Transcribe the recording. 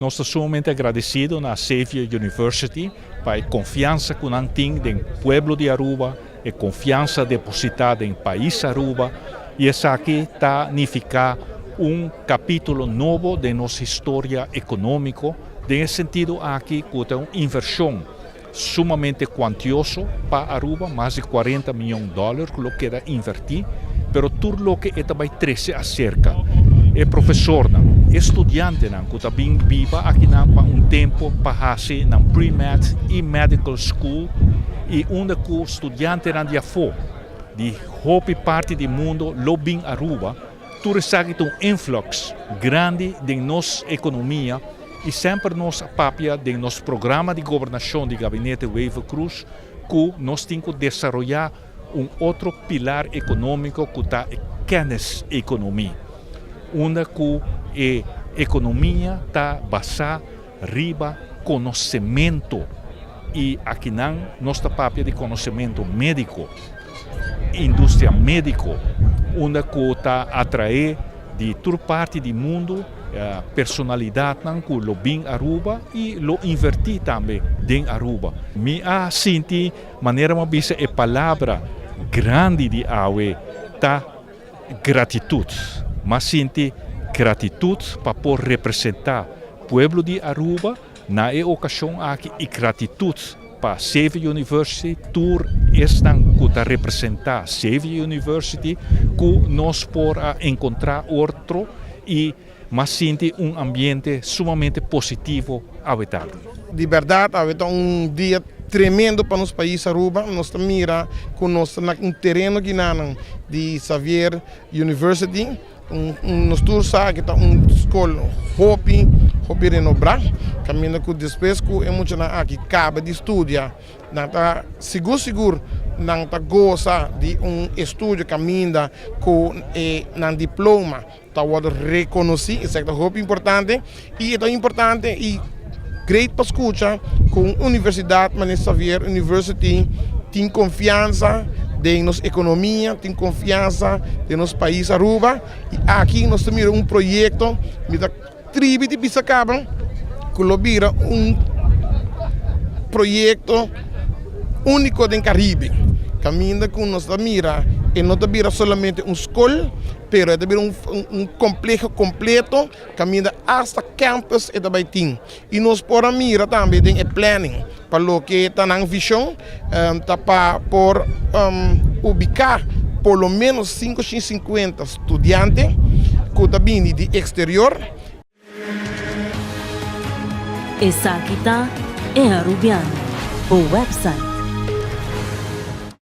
Nos ta sumamente agradecido na Xavier University pa e confiansa cu nan tin den pueblo di Aruba, e confiansa deposita den pais Aruba y esaki ta nifica un capitulo nobo den nos historia economico den e sentido aki cu ta un inversion sumamente cuantioso pa Aruba, mas di cuarenta miyon dollar cu lo keda inverti, pero tur loke e ta bay trece acerca e profesornan, e studiantenan cu ta bin biba akinan pa un tempo pa haci nan pre-med y medical school y unda cu studiantenan di afo di hopi parti di mundo lo bin Aruba, tur esaki ta un influx grandi den nos economia. Y semper nos a papia den nos programa di gobernacion di Gabinete Wever-Croes cu nos tin cu desaroya un otro pilar economico cu ta e kennis economie, unda cu e economia ta basa riba conocemento y akinan nos ta papia di conocemento medico, industria medico, unda cu ta atrae di tur parti di mundo personalidadnan cu lo bin Aruba y lo inverti tambe den Aruba. Mi a sinti manera mi a bisa e palabra grandi di awe ta gratitud. Mi a sinti gratitud pa por representa pueblo di Aruba na e ocasion aki y gratitud pa Xavier University, tur esnan cu ta representa Xavier University cu nos por a encontra otro y mas sinti un ambiente sumamente positivo awe tardi. Di berdad awe ta un dia tremendo pa nos pais Aruba, nos ta mira cu nos ta na un tereno guinanan di Xavier University. Nos tur sa ku ta un skol hopi, hopi renobrá, kaminda ku despues ku e muchanan aki kaba di studia, nan ta sigur sigur nan ta gosa di un estudio kaminda ku e nan diploma ta wòrdu rekonosí, esaki ta hopi importante i e ta importante i great pa skucha ku un universidat manera Xavier University tin konfiansa den nos ekonomia, tin konfiansa den nos pais Aruba i aki nos ta mira un proyekto mi ta tribi di bisa kaba ku lo bira un proyekto úniko den Karibe kaminda ku nos ta mira e no ta bira solamente un skol pero e ta bira un kompleho kompleto kaminda asta campus e ta bai tin i nos por a mira tambe den e planning pa loke ta nan vision ta pa por ubica por lo menos 550 studiante ku ta bini di exterior. Esaki ta E Arubiano, bo website.